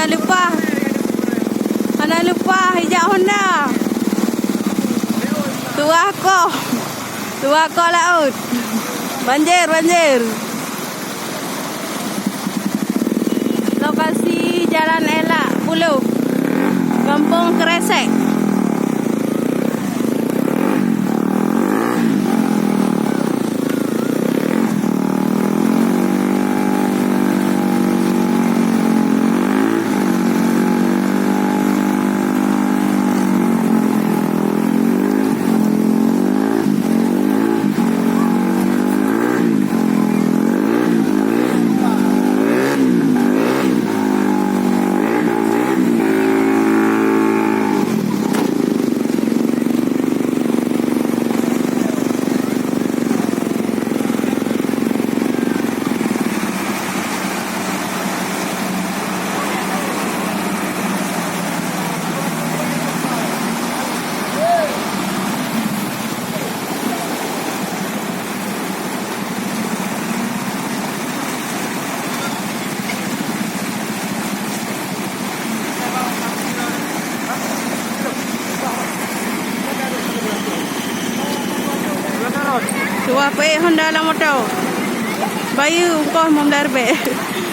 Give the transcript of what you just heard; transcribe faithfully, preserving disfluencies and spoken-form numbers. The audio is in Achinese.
Leupah. Hana leupah ijak Honda. Tuah koh. Tuah koh laôt. Banjir, banjir. Lokasi Jalan Elak Pulôh, Gampông Kresek. Tuah peuék Honda lam moto. Bayeue ungkoh lima belas ribèe.